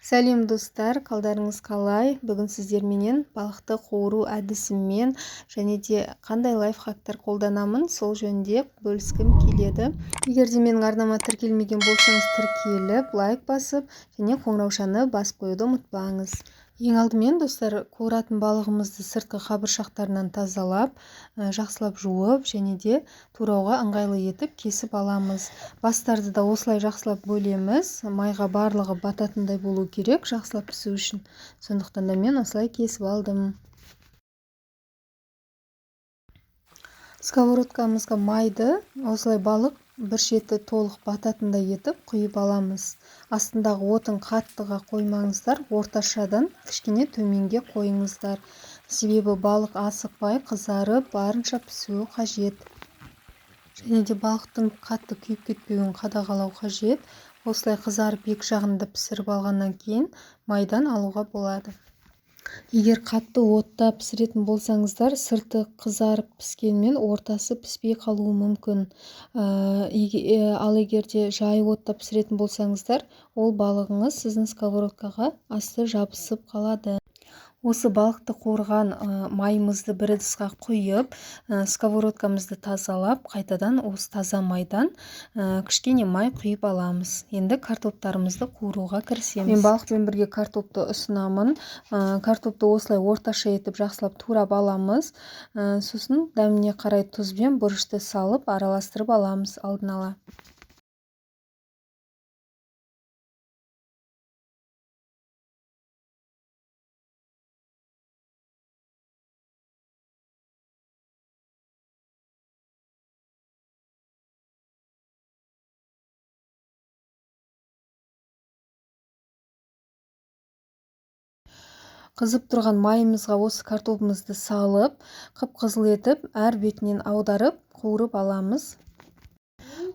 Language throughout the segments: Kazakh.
Сәлем достар, қалдарыңыз қалай? Бүгін сіздерменен балықты қуыру әдісімен және де қандай лайфхактар қолданамын, сол жөнінде бөліскім келеді. Егер де менің арнама тіркелмеген болсаңыз, тіркеліп, лайк басып және қоңыраушаны басып қоюды ұмытпаңыз. Ең алдымен достар, қуыратын балығымызды сыртқы қабыршақтарынан тазалап, жақсылап жуып және де турауға ыңғайлы етіп кесіп аламыз. Бастарды да осылай жақсылап бөлеміз. Майға барлығы бататындай болу керек, жақсылап пісу үшін. Сондықтан да мен осылай кесіп алдым. Сковородкамызға майды осылай балық бір шеті толық бататындай етіп құйып аламыз. Астындағы отын қаттыға қоймаңыздар, орташадан кішкене төменге қойыңыздар. Себебі балық асықпай қызарып, барынша пісуі қажет. Және де балықтың қатты күйіп кетпеуін қадағалау қажет. Осылай қызарып екі жағын да пісіріп алғаннан кейін майдан алуға болады. Егер қатты отта пісіретін болсаңыздар, сырты қызарып піскенмен ортасы піспей қалуы мүмкін. Ал егер де жай отта пісіретін болсаңыздар, ол балығыңыз сіздің сковородкаға асты жабысып қалады. Осы балықты қуырған майымызды бір ыдысқа құйып, сковородкамызды тазалап, қайтадан осы таза майдан кішкене май құйып аламыз. Енді картоптарымызды қуыруға кірісеміз. Мен балықпен бірге картопты ұсынамын. Картопты осылай орташа етіп жақсылап турап аламыз. Сосын дәміне қарай тұз бен бұрышты салып араластырып аламыз алдын ала. Қызып тұрған майымызға осы картопымызды салып, қып-қызыл етіп, әр бетінен аударып, қуырып аламыз.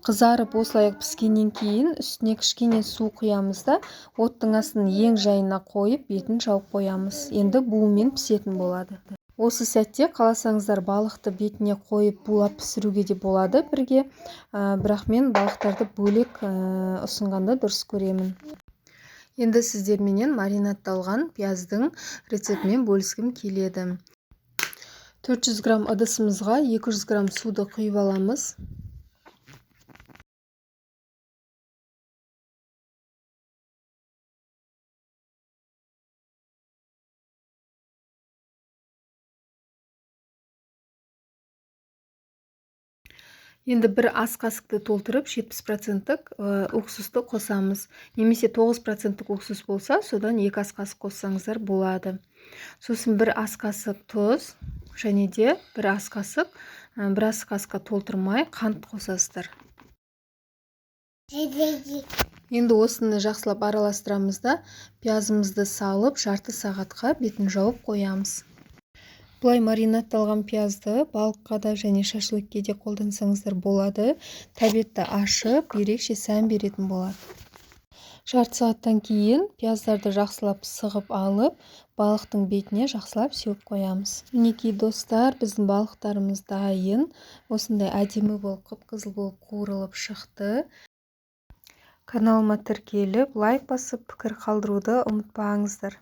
Қызарып осылай піскеннен кейін үстіне кішкене су құямыз да, оттың астын ең жайына қойып, бетін жауып қоямыз. Енді буымен пісетін болады. Осы сәтте қаласаңыздар балықты бетіне қойып булап пісіруге де болады бірге. Бірақ мен балықтарды бөлек ұсынғанды дұрыс көремін. Енді сіздерменен маринадталған пияздың рецептімен бөліскім келеді. 400 грамм ыдысымызға 200 грамм суды құйып аламыз. Енді бір ас қасықты толтырып жетпіс проценттік уксусты қосамыз. Немесе тоғыз проценттік уксус болса, содан екі ас қасық қоссаңыздар болады. Сосын бір ас қасық тұз және де бір ас қасыққа толтырмай қант қосасыздар. Енді осыны жақсылап араластырамыз да, пиязымызды салып жарты сағатқа бетін жауып қоямыз. Бұлай маринадталған пиязды балыққа да және шашлыкке де қолдансаңыздар болады. Тәбетті ашып, ерекше сән беретін болады. Жарты сағаттан кейін пияздарды жақсылап сығып алып, балықтың бетіне жақсылап сеуіп қоямыз. Мінекей достар, біздің балықтарымыз дайын. Осындай әдемі болып, қып-қызыл болып қуырылып шықты. Каналыма тіркеліп, лайк басып, пікір қалдыруды ұмытпаңыздар.